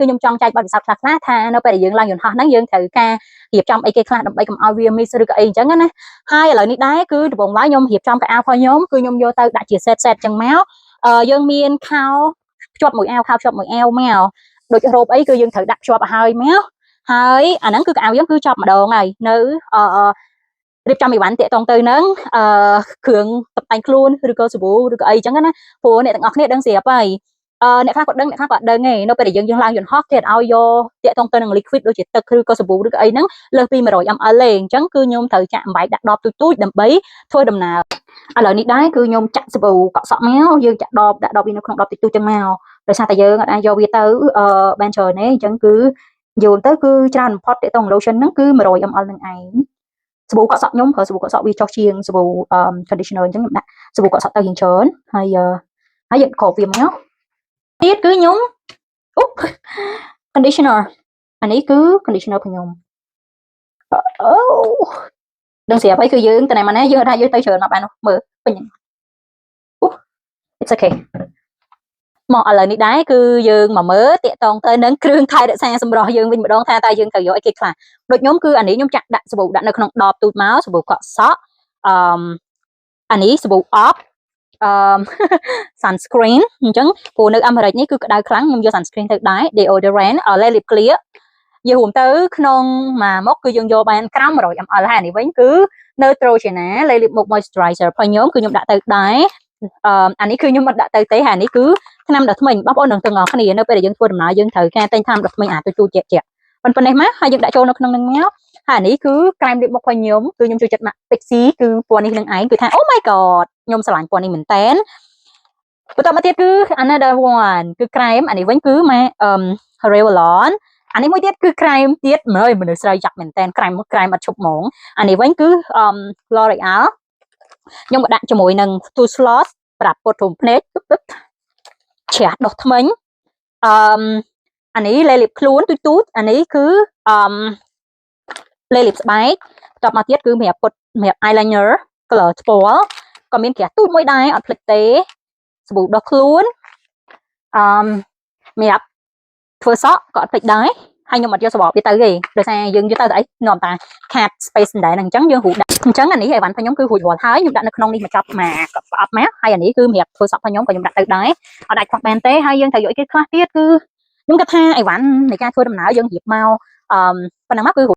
គឺខ្ញុំចង់ចែកបទពិសោធន៍ខ្លះៗថានៅពេលដែលយើងឡើងយន្តហោះហ្នឹងយើងត្រូវការរៀបចំអីគេខ្លះដើម្បីកុំឲ្យវា miss ឬក៏អីអញ្ចឹងណាហើយឥឡូវនេះដែរគឺដំបូងឡើយខ្ញុំរៀបចំខោអាវរបស់ខ្ញុំគឺខ្ញុំយកទៅដាក់ជា set set អញ្ចឹងមកអឺយើងមានខោភ្ជាប់មួយអាវខោភ្ជាប់មួយអាវមកដូចរ៉ូបអីគឺយើងត្រូវដាក់ភ្ជាប់ឲ្យហើយមកហើយអាហ្នឹងគឺខោអាវយើងគឺចប់ម្ដងហើយនៅអឺរៀបចំអីវ៉ាន់តាក់ទងទៅនឹងអឺគ្រឿងតុបតែងខ្លួនឬក៏សាប៊ូឬក៏អីចឹងណាព្រោះអ្នកទាំងអស់គ្នាដឹងស្រាប់ហើយអឺអ្នកខ្លះគាត់ដឹងអ្នកខ្លះគាត់ដឹងឯងនៅពេលដែលយើងយើងឡើងយន្តហោះគេឲ្យយកតាក់ទងទៅនឹង liquid ដូចជាទឹកឬក៏សាប៊ូឬក៏អីហ្នឹងលើសពី100 ml ទេអញ្ចឹងគឺខ្ញុំត្រូវចាក់អំបែកដាក់ដបទូចៗដើម្បីធ្វើដំណើរឥឡូវនេះដែរគឺខ្ញុំចាក់សាប៊ូកក់សក់មកយើងចាក់ដបដាក់ដបវានៅក្នុងដបតិចតួចចឹងមកដោយសារតែយើងអត់អាចយកវាទៅអឺបានច្រើនទេអញ្ចឹងគឺយូរទៅគឺច្រើនបំផុតតាក់ទង lotion ហ្នឹងគឺ100 ml នឹងឯងសាប៊ូកក់សក់ខ្ញុំប្រើសាប៊ូកក់សក់វាចុះជាងសាប៊ូ conditioner អញ្ចឹងខ្ញុំដាក់សាប៊ូកក់សក់ទៅរៀងច្រើនហើយហើយយើងគ្របវាមកទៀតគឺខ្ញុំអូ conditioner អានេះគឺ conditioner របស់ខ្ញុំអូដឹងស្រាប់ហើយគឺយើងទៅណាមកណាយើងថាយើងទៅច្រើនមកបានមើលពេញអូ it's okay មកឥឡូវនេះដែរគឺយើងមកមើលតាក់តងទៅនឹងគ្រឿងថែរក្សាសម្រស់យើងវិញម្ដងថាតើយើងត្រូវយកអីគេខ្លះដូចខ្ញុំគឺអានេះខ្ញុំចាក់ដាក់សាប៊ូដាក់នៅក្នុងដបទូចមកសាប៊ូកក់សក់អឺអានេះសាប៊ូអប់អឺ sunscreen អញ្ចឹងព្រោះនៅអាមេរិកនេះគឺក្តៅខ្លាំងខ្ញុំយក sunscreen ទៅដែរ deodorant លេលាប clear និយាយរួមទៅក្នុងមួយមុខគឺយើងយកបានក្រោម100 ml ហើយអានេះវិញគឺ Neutrogena លេលាបមុខ moisturizer របស់ខ្ញុំគឺខ្ញុំដាក់ទៅដែរអឺអានេះគឺខ្ញុំអត់ដាក់ទៅទេហើយអានេះគឺថ្នាំដុសធ្មេញបងប្អូននឹងទាំងអស់គ្នានៅពេលដែលយើងធ្វើដំណើរយើងត្រូវការទិញថ្នាំដុសធ្មេញអាទូចៗជាក់ៗប៉ុណ្ណេះមកហើយយើងដាក់ចូលនៅក្នុងនឹងមកហើយអានេះគឺក្រែមលាបមុខរបស់ខ្ញុំគឺខ្ញុំចូលចិត្តម៉ាក់ Pixi គឺពណ៌នេះនឹងឯងគឺថា Oh my god ខ្ញុំស្រឡាញ់ពណ៌នេះមែនតើបន្តមកទៀតគឺ another one គឺក្រែមអានេះវិញគឺម៉ាក់អឺ Revlon អានេះមួយទៀតគឺក្រែមទៀតមើលមនុស្សស្រីយ៉ាប់មែនតើក្រែមក្រែមអត់ឈប់ហ្មងអានេះវិញគឺអឺ L'Oreal ខ្ញុំក៏ដាក់ជាមួយនឹង Two Slot ប្រាប់ពុតរុំភ្នែកច្រាស់ដុសធ្មេញអឺអានេះលេលាបខ្លួនទូចទូចអានេះគឺអឺលេលាបស្បែកបន្ទាប់មកទៀតគឺសម្រាប់ពុតសម្រាប់ eyeliner color ថ្ពាល់ក៏មានក្រាស់ទូចមួយដែរអត់ភ្លេចទេសាប៊ូដុសខ្លួនអឺសម្រាប់ធ្វើសក់ក៏អត់ភ្លេចដែរហើយខ្ញុំអត់យកសបកវាទៅទេដោយសារយើងយកទៅទៅអីនាំតាខាត space ដែរហ្នឹងអញ្ចឹងយើងរូដាក់អញ្ចឹងអានេះអីវ៉ាន់របស់ខ្ញុំគឺរួចរាល់ហើយខ្ញុំដាក់នៅក្នុងនេះមកចប់មកប្រអប់មកហើយអានេះគឺសម្រាប់ធ្វើសក់របស់ខ្ញុំក៏ខ្ញុំដាក់ទៅដែរអត់អាចខ្វះបានទេហើយយើងត្រូវយកអីគេខ្លះទៀតគឺខ្ញុំគិតថាអីវ៉ាន់នៃការធ្វើដំណើរយើងរៀបមកអឺប៉ុណ្ណឹងមកគឺ